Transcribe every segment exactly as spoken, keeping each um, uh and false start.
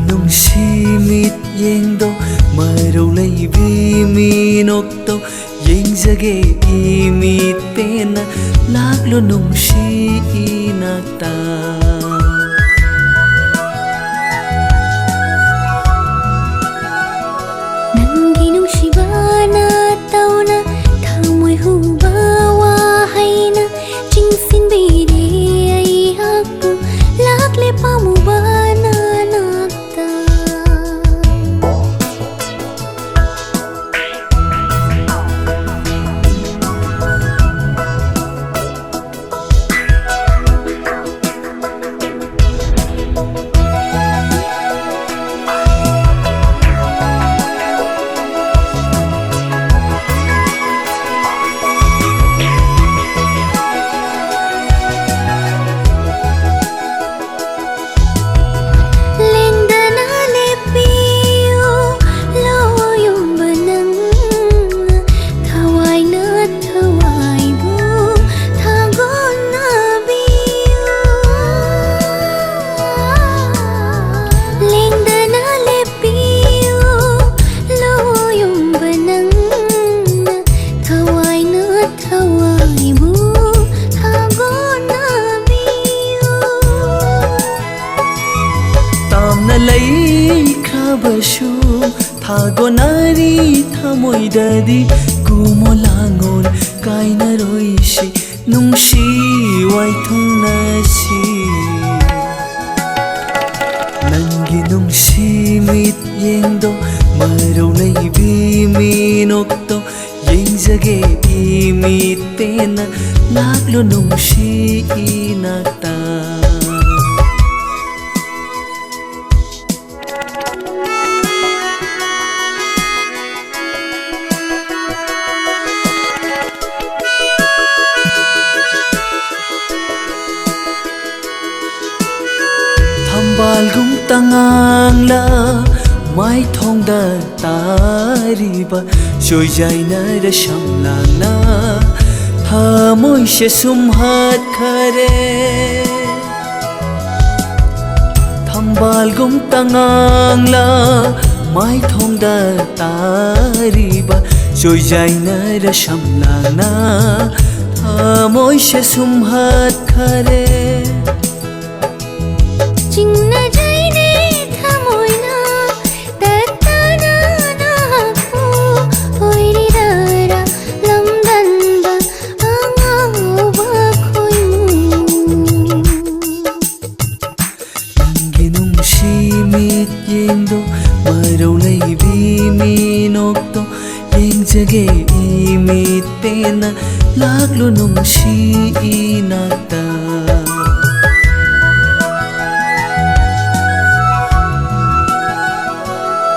ꯅꯨꯡꯁꯤ ꯃꯤꯠꯌꯦꯡꯗꯣ, ꯃꯔꯧ ꯂꯩꯕꯤ ꯃꯤꯅꯣꯛꯇꯣ, ꯌꯦꯡꯖꯒꯦ ꯏꯃꯤꯠ ꯄꯦꯟꯅ, ꯂꯥꯛꯂꯣ ꯅꯨꯡꯁꯤ ꯏꯅꯥꯛꯇ꯫ ꯅꯪꯒꯤ ꯅꯨꯡꯁꯤꯕ ꯅꯇꯧꯅ, ꯊꯃꯣꯏ ꯍꯨꯕ ꯋꯥꯍꯩꯅ ꯆꯤꯡꯁꯤꯟꯕꯤꯔꯦ ꯑꯩꯍꯥꯛꯄꯨ, ꯂꯥꯛꯂꯦ ꯄꯥꯝꯃꯨꯕ ꯅꯅꯥꯛꯇ꯫ ꯂꯦꯡꯗꯅ ꯂꯦꯞꯄꯤꯌꯨ, ꯂꯣꯌꯨꯝꯕ ꯅꯪꯅ ꯊꯋꯥꯏꯅ ꯊꯋꯥꯏꯕꯨ ꯊꯥꯒꯣꯟꯅꯕꯤꯌꯨ꯫ ꯂꯦꯡꯗꯅ ꯂꯦꯞꯄꯤꯌꯨ, ꯂꯣꯌꯨꯝꯕ ꯅꯪꯅ ꯊꯋꯥꯏꯅ ꯊꯋꯥꯏꯕꯨ ꯊꯥꯒꯣꯟꯅꯕꯤꯌꯨ꯫ ꯇꯥꯝꯅ ꯂꯩꯈ꯭ꯔꯕꯁꯨ ꯊꯥꯒꯣꯟꯅꯔꯤ ꯊꯃꯣꯏꯗꯗꯤ, ꯀꯨꯝꯃꯣ ꯂꯥꯡꯉꯣꯜ ꯀꯥꯏꯅꯔꯣꯏꯁꯤ, ꯅꯨꯡꯁꯤ ꯋꯥꯏꯊꯨꯡꯅꯁꯤ꯫ ꯅꯪꯒꯤ ꯅꯨꯡꯁꯤ ꯃꯤꯠꯌꯦꯡꯗꯣ, ꯃꯔꯧ ꯂꯩꯕꯤ ꯃꯤꯅꯣꯛꯇꯣ, ꯌꯦꯡꯖꯒꯦ ꯏꯃꯤꯠ ꯄꯦꯟꯅ, ꯂꯥꯛꯂꯣ ꯅꯨꯡꯁꯤ ꯏꯅꯥꯛꯇ꯫ ꯊꯝꯕꯥꯜꯒꯨꯝ ꯇꯉꯥꯡꯂ ꯃꯥꯏꯊꯣꯡꯗ ꯇꯥꯔꯤꯕ, ꯆꯣꯏꯖꯥꯏꯅꯔ ꯁꯝꯂꯥꯡꯅ ꯊꯃꯣꯏꯁꯦ ꯁꯨꯝꯍꯠꯈꯔꯦ꯫ ꯕꯥꯜꯒꯨꯝ ꯇꯉꯥꯡꯂ ꯃꯥꯏꯊꯣꯡꯗ ꯇꯥꯔꯤꯕ ꯆꯣꯏꯖꯥꯏꯅꯔ ꯁꯝꯂꯥꯡꯅ ꯊꯃꯣꯏꯁꯦ ꯁꯨꯝꯍꯠꯈꯔꯦ꯫ ꯆꯤꯡꯅꯖꯩꯅꯦ ꯊꯃꯣꯏꯅ ꯇꯠꯇꯅ ꯅꯍꯥꯛꯄꯨ ꯑꯣꯏꯔꯤꯔꯥꯔꯥ ꯂꯝꯗꯝꯗ ꯑꯉꯥꯎꯕ ꯈꯣꯏꯃꯨ꯫ ꯅꯪꯒꯤ ꯅꯨꯡꯁꯤ ꯃꯤꯠꯌꯦꯡꯗꯣ ꯃꯔꯧ ꯂꯩꯕꯤ ꯃꯤꯅꯣꯛꯇꯣ ꯌꯦꯡꯖꯒꯦ ꯏꯃꯤꯠ ꯄꯦꯟꯅ ꯂꯥꯛꯂꯨ ꯅꯨꯡꯁꯤ ꯏꯅꯥꯛꯇ꯫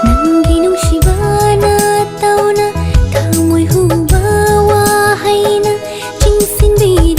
ꯅꯪꯒꯤ ꯅꯨꯡꯁꯤꯕꯅ ꯇꯧꯅ ꯊꯃꯣꯏ ꯍꯨꯕ ꯋꯥꯍꯩꯅ ꯆꯤꯡꯁꯤꯟꯕꯤꯗꯨꯅ